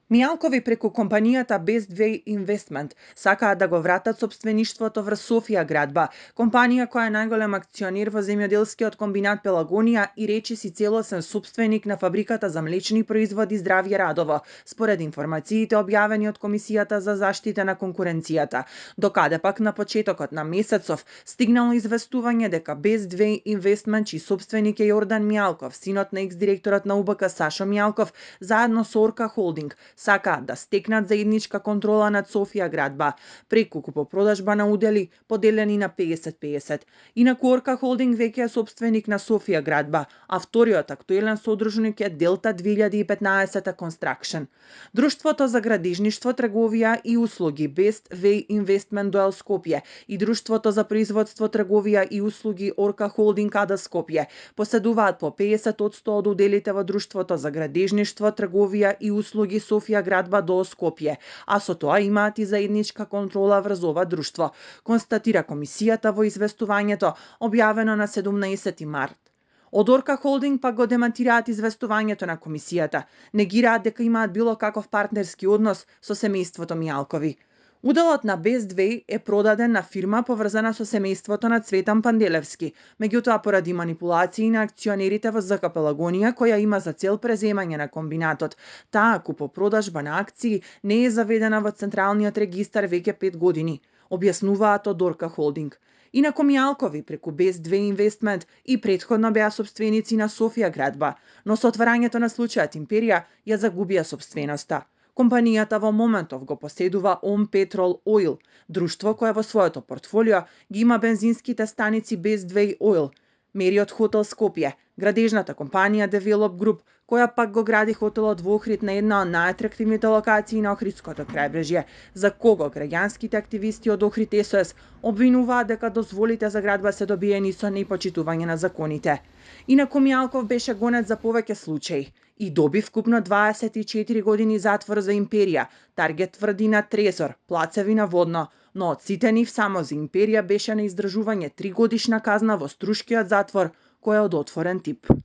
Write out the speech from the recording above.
Мијалкови преку компанијата Best Way Investment сакаат да го вратат сопствеништвото врз Софија градба, компанија која е најголем акционер во земјоделскиот комбинат Пелагонија и речиси целосен сопственик на фабриката за млечни производи Здравје Радово, според информациите објавени од Комисијата за заштита на конкуренцијата. Докаде пак на почетокот на месецов стигнало известување дека Best Way Investment, чиј сопственик е Јордан Мијалков, синот на екс-директорот на УБК Сашо Мијалков, заедно со Орка Холдинг сакаат да стекнат заедничка контрола над Софија градба преку купопродажба на удели поделени на 50-50. Инаку Орка Холдинг веќе е сопственик на Софија градба, а вториот актуелен содружник е Делта 2015 Construction. Друштвото за градежништво, трговија и услуги Best Way Investment Дуел Скопје и Друштвото за производство, трговија и услуги Орка Холдинг АД Скопје поседуваат по 50% од уделите во Друштвото за градежништво, трговија и услуги Софија градба до Скопје, а со тоа имаат и заедничка контрола врз ова друштво, констатира комисијата во известувањето објавено на 17 март. Од Орка Холдинг пак го демантираат известувањето на комисијата, негираат дека имаат било каков партнерски однос со семејството Мијалкови. Уделот на Best Way е продаден на фирма поврзана со семејството на Цветан Панделевски, меѓутоа поради манипулации на акционерите во ЗК Пелагонија, која има за цел преземање на комбинатот, таа купопродажба на акции не е заведена во Централниот регистар веќе 5 години, објаснуваат од Орка Холдинг. Инаку Мијалкови преку Best Way Investment и претходно беа сопственици на Софија градба, но со отварањето на случајот Империја ја загубија сопственоста. Компанијата во моментов го поседува Om Petrol Oil, друштво кое во своето портфолио ги има бензинските станици Best Way Oil, Marriott Хотел Скопје, градежната компанија Develop Group, која пак го гради хотелот во Охрид на една од најатрактивните локации на Охридското крајбрежје, за кого граѓанските активисти од Охрид СОС обвинуваат дека дозволите за градба се добиени со непочитување на законите. Инаку Мијалков беше гонет за повеќе случаи и доби вкупно 24 години затвор за Империја, Таргет тврди на Трезор, Плацеви на Водно, но од сите нив само за Империја беше на издржување 3 годишна казна во Струшкиот затвор, кој е од отворен тип.